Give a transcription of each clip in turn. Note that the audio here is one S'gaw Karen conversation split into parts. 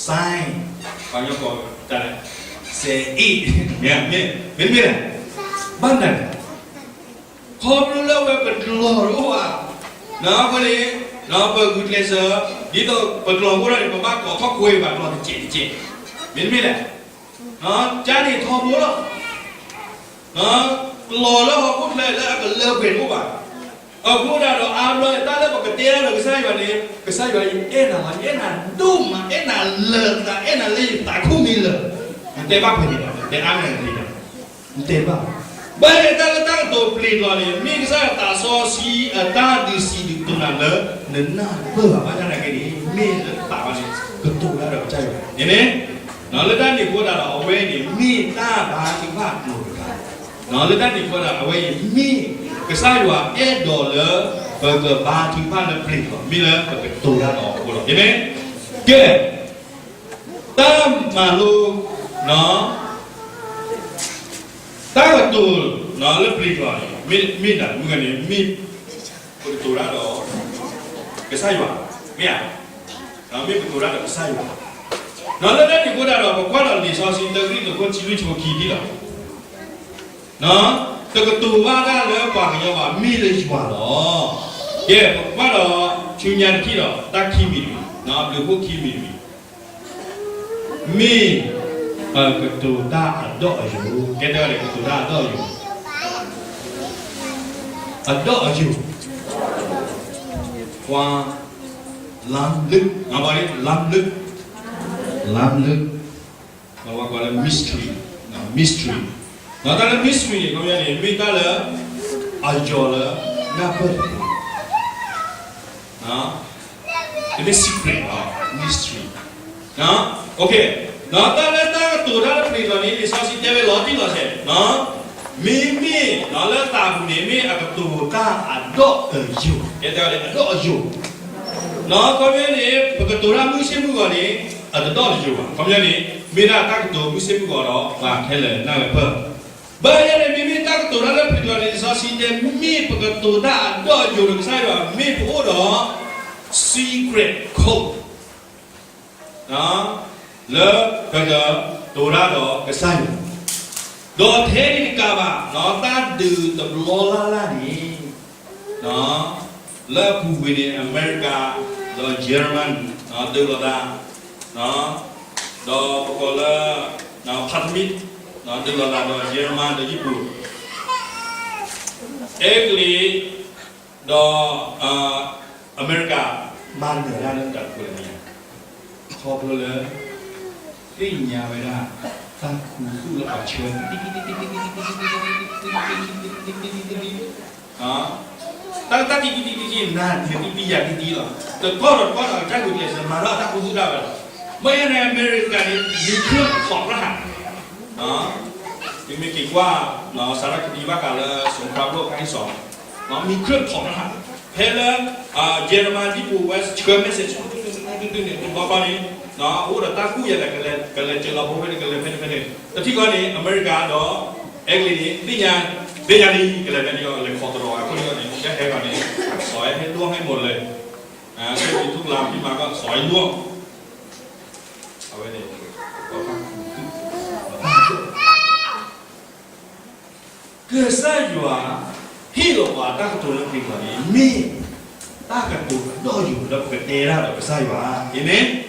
sign, ပှၤကညီကိးတၢ်လဲၣ်, စဲးအ့ၣ်, မ့ၢ်, မ့ၢ်တမ့ၢ်လဲၣ်, ဘၣ်မနုၤလဲၣ်, ခီဖျိလၢအဝဲပကျိာ်တအိၣ်ဘၣ်, အဃိန့ၣ် ပဂုာ်ကျဲးစၢး, ဒ်သိးပကျိာ်အိၣ်ဒၣ်န့ၣ် ပဘၣ်ကိးထီၣ်ကွဲပှၤကျိာ်တစဲးတစဲး, မ့ၢ်တမ့ၢ်လဲၣ်, ကန့ၣ်ထီဘိလီၤ. ကျိာ်လၢဟီၣ်ခိၣ်ချၢလၢအကလၢပှဲၤတအိၣ်ဘၣ်. အဃိဒၣ်ဒီးအါဘျီန့ၣ် တၢ်လၢပကတဲဒၣ်ဒီးကစၢ်ယွၤန့ၣ်, ကစၢ်ယွၤ ယအဲၣ်နၤလီၤ, ယအဲၣ်နၤဒိၣ်မး, အဲၣ်နၤလၢာ်သး, အဲၣ်နၤလၢယသးခိၣ်မံလၢာ်, နတဲဘၣ်ဖဲန့ၣ်လီၤ, နတဲအါန့ၢ်နသ့လီၤ, နတဲဘၣ်. ဘၣ်ဆၣ်တၢ်လၢတၢ်ကတိၤပျ့ၤလီၤန့ၣ် မ့ၢ်ကစၢ်ယွၤသးစီဆှံအတၢ်ဒုးစံးဒုးကတိၤနၤလၢနနၢ်ပၢၢ်ဘၣ်, ဘၣ်ဆၣ်သနာ်က့န့ၣ် မ့ၢ်လၢသးဘၣ်န့ၣ် ကတိၤတၢ်ဒီးကစၢ်ယွၤန့ၣ်န့ၣ်, လၢတၢ်န့ၣ်အဃိဒၣ်ဒီး အဝဲန့ၣ် မ့ၢ်တၢ်ဘါထုကဖၣ်အကျိၤတဂၤ, လၢတၢ်န့ၣ်အဃိဒၣ် အဝဲအံၤမ့ၢ်ကစၢ်ယွၤအဲၣ်ဒိးလၢ ပကဘါထုကဖၣ်လၢပျ့ၤလီၤ, မ့ၢ်လၢပကတိၤတၢ်ဒီးအဃိလီၤ, အၤမ့ၣ်. ကဲ, တၢ်မၤလိ တၢ်ကတိၤလၢပျ့ၤလီၤန့ၣ် မ့ၢ်ဒၣ်မုၢ်ဂၤန့ၣ် မ့ၢ်ပကတိၤတၢ်ဒီးကစၢ်ယွၤ, မ့ၢ်ဧါ, မ့ၢ်ပကတိၤတၢ်ဒီးကစၢ်ယွၤ, ဒီးလၢတၢ်န့ၣ်အဃိဒၣ်ဒီး ပကွၢ်ဒီးလံာ်စီဆှံ တၢကရံၣ်သူး အခိၣ်တဆံလွံၢ် အဆၢဖိခံဒံးလီၤ. တကတိၤဘၣ်တၢ်လၢပှၤကညီဘၣ်, မ့ၢ်လၢယွၤလီၤ. ကဲ, ပကွၢ်ဒီးဆူညါတထံၣ်ဒီး တၢ်ခံမံၤတမံၤ, ဘျုးဖှိၣ်ခံမံၤတမံၤ, မ့ၢ်ပကတိၤတၢ်အဒီၣ်အယိာ်, ကဲတဂၤန့ၣ် ကတိၤတၢ်အဒီၣ်အယိာ်, အဒီၣ်အယိာ်, ပှၤ လါလုၢ်, လါလုၢ်, လါလုၢ်, ပှၤကိးလၢ mystery, mystery, ဒီးတၢ်လၢ mystery န့ၣ် ခီပညီန့ၣ် မ့ၢ်တၢ်လၢအယိာ်လၢနၢ်ပၢၢ်တသ့, တမ့ၢ် secret ဘၣ်, mystery. ဒီးတၢ်လၢတၢ်ကတိၤတၢ်လၢပျ့ၤလီၤန့ၣ် လံာ်စီဆှံတဲဝဲလီၤတံၢ်လီၤဆဲး, မ့မ့ၢ်လၢသးပူၤန့ၣ် မ့ၢ်အကတိၤတၢ်အဒီၣ်အယိာ်, အဒီၣ်အယိာ်, ဒီးခီပညီန့ၣ် ပကတိၤတၢ်မုၢ်ဆ့ၣ်မုၢ်ဂီၤန့ၣ် အတဒီၣ်တယိာ်ဘၣ်, ခီပညီန့ၣ် မ့ၢ်ဒၣ်တၢ်ကတိၤမုၢ်ဆ့ၣ်မုၢ်ဂီၤဒီး ပှၤခဲလၢာ်နၢ်ဝဲပၢၢ် ဘၣ်ယဲန့ၣ် မ့မ့ၢ်တၢ်ကတိၤတၢ်လၢပျ့ၤလီၤန့ၣ် လံာ်စီဆှံတဲ မ့ၢ်ပကတိၤတၢ်အဒီၣ်အယိာ်ဒီးကစၢ်ယွၤ မ့ၢ်ပအိၣ်ဒီး secret code လၢပကတိၤတၢ်ဒီးကစၢ်ယွၤ, ဒီးထဲန့ၣ်တကးဘၣ် တၢ်ဒုးတဘျီလၢ်လၢ်န့ၣ် လၢအပူၤကွံာ်န့ၣ် အမဲရကၤ ဒီးယဲၢ်မနံ ဒုးလိာ်သး, ဒီးပကိးလၢ ဖးတမံ ဒုးလိာ်သးဒီး ယဲၢ်မနံ ဒီးယပူၤ, အဲကလံး ဒီး အမဲရကၤ မၤနၢၤတၢ်လၢတၢ်တခိၣ်လၢမ့ၢ်ဧါ, ခီဖျိလၢ သ့ၣ်ညါဝဲဒၣ် တၢ်ခူသူၣ်လၢပှၤဆှၢ တံၢ်တံၢ်တံၢ်တံၢ်တံၢ်တံၢ်တံၢ်တံၢ်တံၢ်တံၢ်တံၢ်တံၢ်တံၢ်တံၢ်, တၢ်တၢ်တံၢ်တံၢ်တံၢ်တံၢ်တံၢ် နၤနတံၢ်တံၢ်ယၤတံၢ်တံၢ်လီၤ, တကီၢ်ဒီးတကီၢ်ဒီး တၢ်ဂုာ်ကျဲးစၢးမၤထီၣ်တၢ်ခူသူၣ်ဒၣ်ဝဲလီၤ. မ့ၢ်ယဲန့ၣ် အမဲရကၤန့ၣ် ယူၤခရ့ၣ်ထီၣ်ရၣ်ဟး, မ့မ့ၢ်က့ၤကွၢ် စးထီၣ်ကဒံဘၣ်ဃးလၢ စူၤခရၣ်ဘိၣ်ခါအံၤစီၤ ယူၤခရ့ၣ်ထီၣ်ရၣ်ဟး, ဖဲလၢ ယဲၢ်မနံ ဒ်ပူၤဝဲဆှၢ message န့ၣ် ဘီဘီန့ၣ် အိၣ်ဒီးတၢ်ကူၣ်ယဲၢ်လဲၣ် ကလဲၤစၢၤလီၤဖိဖဲန့ၣ် ကလဲၤဖဲန့ၣ်ဖဲန့ၣ်, တထံၣ်ဃီန့ၣ် အမဲရကၤဒီး အဲကလံးန့ၣ် သ့ၣ်ညါ သ့ၣ်ညါလံ ကလဲၤဖဲန့ၣ် ကလဲၤခီတရီၤအဃိန့ၣ် ကဟဲဂီၤန့ၣ် စီၤဟဲဟဲလိၣ်ဟဲမိၢ်လဲၣ်, ခဲအံၤထူၣ်ကလါမံမၤကီၢ် စီၤဟဲလိၣ်, အဝဲန့ၣ် ကစၢ်ယွၤ ဟ့ၣ်လီၤပှၤတၢ်ကတိၤလၢပျ့ၤလီၤန့ၣ် မ့ၢ်တၢ်ကတိၤအဒီၣ်ယိာ်လၢပကတဲတၢ်ဒီးကစၢ်ယွၤ, အၤမ့ၣ်.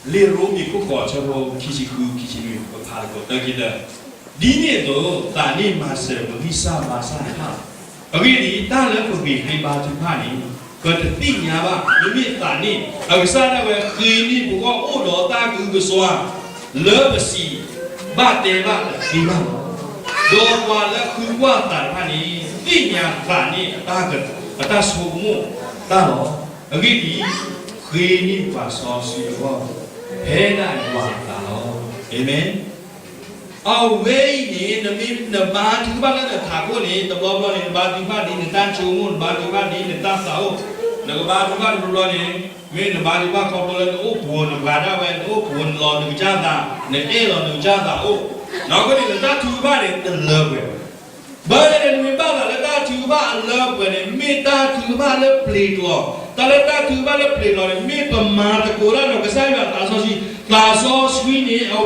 လံာ်ရိမ့ၤခိၣ်ဃိး ဆၢဖိခံဆံဃု ခံဆံနွံ ပဖးသကိးတၢ်ခံလၢ ဒ်န့ၣ်အသိး သးန့ၣ်မၤစၢၤပဂံၢ်စၢ်ဘါစၢ်တဖၣ်လီၤ. အဂ့ၢ်ဒ်အံၤ, တၢ်လၢပဂ့ၤဃ့ဘါထုကဖၣ်န့ၣ် ပတသ့ၣ်ညါဘၣ်. မ့မ့ၢ်သးန့ၣ် အကစၢ်ဒၣ်ဝဲဃ့န့ၢ်ပဂီၢ်အိၣ်ဒီးတၢ်ကအုကစွါ လၢပစံးဘၣ်တဲဘၣ်တသ့ဘၣ်လီၤ. ဒီးပှၤလၢဃုကွၢ်သးတဖၣ်န့ၣ် သ့ၣ်ညါသးန့ၣ် အတၢ်ဆိကမိၣ်တၢ်လီၤ. အဂ့ၢ်ဒ်အံၤ, ဃ့န့ၢ်ပှၤစီဆှံအဂီၢ် ဖဲဒၣ်ယွၤအသးလီၤ. အၤမ့ၣ်. အဝဲအံၤန့ၣ် နမ့ၢ်နဘါထုကဖၣ်လၢနထးခိၣ်န့ၣ် တဘျီဘျီန့ၣ် နဘါထုကဖၣ်ဒ်နတၢ်ဆိကမိၣ်, နဘါထုကဖၣ်ဒ်နတၢ်သးအိၣ်, နကဘါထုကဖၣ်တဘျီဘျီန့ၣ် မ့ၢ်နဘါထုကဖၣ်ခီဖျိလၢနအိၣ်ပှိၤနပှၤဒၣ်ဝဲ, နအိၣ်ပှိၤနလီၤနကစၢ်သး, နအဲၣ်လီၤနကစၢ်သးအိၣ်, နီၢ်ကီၢ်န့ၣ် နတၢ်ထုကဖၣ်န့ၣ် တလၢပှဲၤဘၣ်. ဘၣ်ဆၣ်န့ၣ် နမ့ၢ်ဘၣ်သးလၢတၢ်ထုကဖၣ်အလၢပှဲၤန့ၣ် မ့ၢ်တၢ်ထုကဖၣ်လၢပျ့ၤကျိာ်, တၢ်လၢတၢ်ထုကဖၣ်လၢပျ့ၤကျိာ်န့ၣ် မ့ၢ်ပမၤသကိးတၢ်ဒီးကစၢ်ယွၤသးစီ သးစီဆှံန့ၣ် အဝဲဒၣ်ဟဲလီၤလၢနသးပူၤလၢနအိးထီၣ်နတူၢ်လိာ်အဃိသတးဒီး အဝဲဒၣ်ကတိၤတၢ်ခီဖျိနပျ့ၤ, အဝဲန့ၣ်ပကိးလၢ တၢ်အဒီၣ်အယိာ်, ကဲတဲဝဲဒၣ်တၢ်အဒီၣ်အယိာ်, အဝဲန့ၣ်အကမၣ်ဒိၣ်ဘၣ် ဘၣ်မနုၤလဲၣ်ဖဲန့ၣ် ပှၤလၢအဃုကွၢ်သးတဖၣ်န့ၣ် သ့ၣ်ညါသးန့ၣ်အတၢ်ဆိကမိၣ်တၢ်လီၤ. အဂ့ၢ်ဒ်အံၤ, ဃ့န့ၢ်ပှၤစီဆှံအဂီၢ်ဖဲယွၤအသးလီၤ. အဝဲန့ၣ်တမ့ၢ်ထဲလၢနကစၢ်တၢ်ဘၣ်သးဘၣ်, တမ့ၢ်ထဲလၢနတၢ်လိၣ်ဘၣ်, ဃ့ဒ်ကစၢ်ယွၤတၢ်ဘၣ်သးထံထံဆးဆး, ဘၣ်လၢကစၢ်ယွၤစီဆှံသ့ၣ်ညါဝဲဒၣ် တၢ်ဘၣ်ယွၤအသးန့ၣ် မ့ၢ်တၢ်မနုၤလဲၣ်. လၢတၢ်န့ၣ်အဃိဒီး အဝဲန့ၣ်မ့ၢ်တၢ် ကတိၤတၢ်လၢပျ့ၤကျိာ် အိၣ်ဒီးအခီပညီ အိၣ်ဒီးအဘျုးအဖှိၣ်ဖးဒိၣ်လီၤ. အဘျုးအဖှိၣ်ဖးဒိၣ်ခံမံၤလံ, ကဲ ဖးဒိၣ် အဘျုးအဖှိၣ်သၢမံၤန့ၣ် မၤထီၣ်မၤထီပနီၢ်ကစၢ်, တဲကီးလၢ မၤထီၣ်မၤထီပနီၢ်ကစၢ်. တၢ်ကရံၣ်သူးခိၣ်ဆံလွံၢ်ဆၢဖိလွံၢ်တဲ, ပှၤလၢကတိၤတၢ်လၢတၢ်ပျ့ၤန့ၣ် မၤထီၣ်မၤထီအကစၢ်ဒၣ်ဝဲ, မ့မ့ၢ်ပှၤကတိၤတၢ်လၢဝံကျိၤန့ၣ် မၤထီၣ်မၤထီတၢ်အိၣ်ဖှိၣ်လီၤ. ပဘၣ်သးလၢတၢ်အိၣ်ဖှိၣ်ဒိၣ်ထီၣ်, အၤမ့ၣ်, ကဲ တဲလၢတၢ်အိၣ်ဖှိၣ်ဒိၣ်ထီၣ်, နမ့ၢ်ဘၣ်သးလၢတၢ်အိၣ်ဖှိၣ်ဒိၣ်ထီၣ်န့ၣ်, ကနၣ်မ့ၢ်ထံ, ပှၤစူၢ်က့ၤနာ်က့ၤတဂၤဒီးတဂၤဒီးတဂၤတဂၤ, မ့ၢ်တဒိၣ်ထီၣ်လၢသူၣ်လၢသးဘၣ်န့ၣ်, နဆၢမုၢ်လၢ်လၢတၢ်အိၣ်ဖှိၣ်ဒိၣ်ထီၣ်န့ၣ် ဒိၣ်ထီၣ်တန့ၢ်ဘၣ်, အၤမ့ၣ်, တန့ၢ်ဘၣ်. လၢတၢ်န့ၣ်အဃိန့ၣ် ပှၤလၢကတိၤတၢ်လၢတၢ်ပျ့ၤန့ၣ် မၤထီၣ်မၤထီကစၢ်လီၤ. အဃိန့ၣ် ပတၢ်အိၣ်ဖှိၣ်ကဒိၣ်ထီၣ်, တဒိၣ်ထီၣ်န့ၣ် အိၣ်လၢပှၤလၢစူၢ်က့ၤနာ်က့ၤတၢ်တဂၤဒီးတဂၤဒီးတဂၤဒီးတဂၤဒီး, ပှၤသ့ၣ်တဖၣ်မ့ၢ်ဒိၣ်ထီၣ်လၢသူၣ်လၢသးန့ၣ် တၢ်အိၣ်ဖှိၣ်ဒိၣ်ထီၣ်ဝဲ ပှၤတြၢၢ်ကလာ်လီၤ. အၤမ့ၣ်. လၢတၢ်န့ၣ်အဃိသတးဒီး အဝဲအံၤန့ၣ်မ့ၢ်တၢ်မ့ၢ်တၢ်တီ, လၢကစၢ်ယွၤဘၣ်သးလၢတၢ်အိၣ်ဖှိၣ်ဖိ ပှၤလၢစူၢ်က့ၤနာ်က့ၤကစၢ်ယွၤကိးဂၤဒဲးန့ၣ် ဒိၣ်ထီၣ်လၢသူၣ်လၢသး, တၢ်လၢကမၤဒိၣ်ထီၣ်အီၤန့ၣ် မ့ၢ်တၢ်ကတိၤလၢပျ့ၤကျိာ်. အၤမ့ၣ်. မ့မ့ၢ်တၢ်ကတိၤလၢဝံကျိာ်န့ၣ် ပှၤဂၤကတိၤ နနၢ်ဟူဒီး နန့ၢ်ဘၣ်တၢ်ဂံၢ်တၢ်ဘါ ဒီးနဒိၣ်ထီၣ်, အဝဲန့ၣ်တခါ. ဘၣ်ဆၣ်န့ၣ် ကနၣ်မ့ၢ်ထံ, နတနၢ်ဟူဘၣ်ထီဘိဘၣ်, တနွံနကနၢ်ဟူဘၣ်တဘျီ, ခံနွံနကနၢ်ဟူဘၣ်တဘျီ, သၢနွံနကနၢ်ဟူဘၣ်တဘျီ, တနွံနကနၢ်ဟူဘၣ်ခံဘျီသၢဘျီ ဘၣ်ဆၣ်န့ၣ် နတနၢ်ဟူဘၣ်တလီၢ်လီၢ်ဘၣ်. ဘၣ်ဆၣ်တၢ်လၢပမၤဒိၣ်ထီၣ်နနီၢ်ကစၢ်န့ၣ် မ့ၢ်တၢ်ကတိၤလၢပျ့ၤလီၤ. နမ့ၢ်ကတိၤပျ့ၤကျိာ်ကိးမုၢ်နံၤဒဲး ကိးမုၢ်နံၤဒဲးန့ၣ် အဝဲန့ၣ်မ့ၢ်တၢ်အုၣ်သးလၢ နကဒိၣ်ထီၣ်လၢသူၣ်လၢသး, အၤမ့ၣ်, ဒိၣ်ထီၣ်လၢသူၣ်လၢသး, အဝဲန့ၣ်မ့ၢ်တၢ်မၤဒိၣ်ထီၣ်လၢသူၣ်လၢသး. လၢတၢ်န့ၣ်အဃိသတးဒီး စီၤပီလူးတပာ်ဒိၣ် တပာ်ဆံးတၢ်ကတိၤလၢပျ့ၤလီၤဘၣ်. ပကွၢ်တၢ်အဒိ စီၤပီလူးနီၢ်ကစၢ်ဒၣ်ဝဲ, ဖဲတၢကရံၣ်သူးခိၣ်ဆံလွံၢ်ဆၢဖိဃိးန့ၣ်, ယကတိၤတၢ်လၢတၢ်ပျ့ၤအါန့ၢ်သုခဲလၢာ်သတးဒီး ယစံးထီၣ်ပတြၢၤယွၤလီၤ. အၤမ့ၣ်. စီၤပီလူးသးမုာ်သးမံ မ့ၢ်လၢအဝဲဒၣ်ကတိၤတၢ်လၢတၢ်ပျ့ၤလီၤအါ, အါစံးတၢ်န့ၣ် ကိးမုၢ်နံၤဒဲးလီၤ. မ့ၢ်လၢအဝဲကတိၤတၢ်ကိးနံၤဒဲးအဃိန့ၣ် အဝဲသူၣ်မုာ်သးမုာ်တဲဒၣ် ယစံးထီၣ်ပတြၢၤယွၤလီၤ. အၤမ့ၣ်. ယစံးထီၣ်ပတြၢၤကစၢ်ယွၤလီၤ. လၢတၢ်န့ၣ်အဃိသတးဒီး စီၤပီလူးထံၣ်ဝဲဒၣ်လၢတၢ်ကတိၤပျ့ၤလီၤန့ၣ် အိၣ်ဒီးအဘျုးအဖှိၣ်ဒိၣ်မးလီၤ. တၢကရံၣ်သူးခိၣ်ဆံလွံၢ်ဆၢဖိဆံယဲၢ်, တၢကရံၣ်သူးခိၣ်ဆံလွံၢ်ဆၢဖိဆံယဲၢ် မၤသးဒ်န့ၣ်ဒီး, မ့ၢ်အမ့ၢ်မနုၤလဲၣ်. ယကဘါထုကဖၣ်တၢ်လၢသး, ဒီးယကဘါထုကဖၣ်တၢ်လၢသးလၢယသးလၢယသးလၢအသ့ၣ်ညါနၢ်ပၢၢ်တၢ်စ့ၢ်ကီးလီၤ. ယကသးဝံၣ်တၢ်လၢယသးန့ၣ်, ဒီးယကသးဝံၣ်တၢ်လၢယသးလၢအသ့ၣ်ညါနၢ်ပၢၢ်တၢ်စ့ၢ်ကီးလီၤ. မ့ၢ်ဖးဝဲဆၢဖိတဆံနွံန့ၣ်, စီၤပီလူးတဲဘၣ်ဃးတၢ်ကတိၤလၢပျ့ၤ, တၢ်လၢယ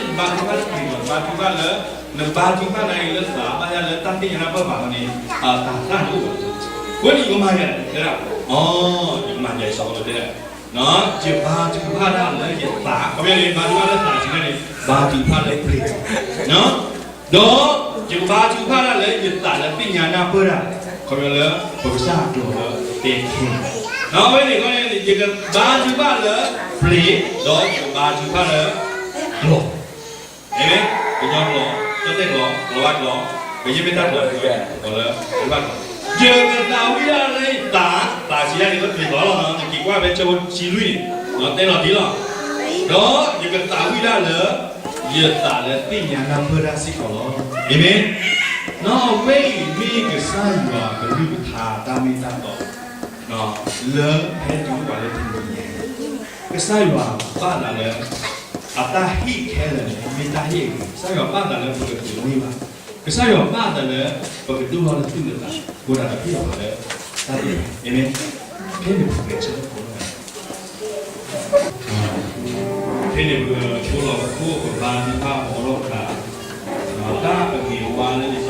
ဘါထုကဖၣ်တၢ်ပျ့ၤလီၤ, ဘါထုကဖၣ်လၢ, နဘါထုကဖၣ်နၤအံၤလၢသး ဘၣ်ယၤလၢတၢ်သ့ၣ်ညါနၢ်ပၢၢ်ဘၣ်အီၤန့ၣ်, တၢ်သၣ်တအိၣ်ဘၣ်. အဃိန့ၣ် ယကမၤယၤလဲၣ်, တဲဒၣ်, အ, ယကမၤယၤ စီၤပီလူးတဲဒၣ်, ယဘါထုကဖၣ်တၢ်လၢယသး, ခီပညီန့ၣ် ဘါထုကဖၣ်လၢသးစံးတၢ်န့ၣ် ဘါထုကဖၣ်လၢပျ့ၤ, ဒီးယကဘါထုကဖၣ်တၢ်လၢယသးလၢသ့ၣ်ညါနၢ်ပၢၢ်တၢ်, ခီပညီလၢပကစၢ်အကျိာ်လၢတဲခဲ, အဝဲန့ၣ်ဃီန့ၣ် ယကဘါထုကဖၣ်လၢပျ့ၤ, ဒီးယကဘါထုကဖၣ်လၢကျိာ်, အၤမ့ၣ်, ကညီကျိာ်, ကီၢ်သဲးကျိာ်, ကီၢ်ဝါကျိာ်, ကယဲၢ်မ့ၢ်တၢ်ကျိာ်, ကီၢ်လၢကီၢ်ဘၣ်ကျိာ်, ယကသးဝံၣ်တၢ်လၢယသး, သးစံးတၢ်န့ၣ် လၢပျ့ၤကျိာ်လီၤ, နက့ၤကွၢ်ဖဲဆၢဖိတဆံလွံၢ်န့ၣ်, တဲလီၤဒ်လီၤ, ဒီးယကသးဝံၣ်တၢ်လၢ ယသးလၢသ့ၣ်ညါနၢ်ပၢၢ်တၢ်စ့ၢ်ကီးလီၤ. အၤမ့ၣ်. အဝဲအံၤမ့ၢ်ကစၢ်ယွၤကလုၢ်ကထါတၢ်မ့ၢ်တၢ်တီ, လၢဟဲတုၤပှၤလၢတနံၤညါ, ကစၢ်ယွၤဘၣ်သးလၢ အတၢ်ဟ့ၣ်ခဲလၢာ်န့ၣ် မ့ၢ်တၢ်ဟ့ၣ်အဂ့ၤ, ကစၢ်ယွၤဘၣ်သးလၢပကတုၤန့ၢ်ဘၣ် ကစၢ်ယွၤဘၣ်သးလၢ ပကဒိၣ်ထီၣ်လၢသူၣ်လၢသး, ဃိဒၣ်ဒီးဖံးအီၤလၢတၢ်သ့ၣ်တဖၣ်, အၤမ့ၣ်, ဖဲန့ၣ်ပဂဲၤဆၢထၢၣ်ဖိလီၤ. ဖဲန့ၣ်ပကဆိလီၤပခိၣ်ပပၢ်သ့ၣ်တဖၣ်အလီၢ်အခါ, တၢ်အဂ့ၤအဝါလၢ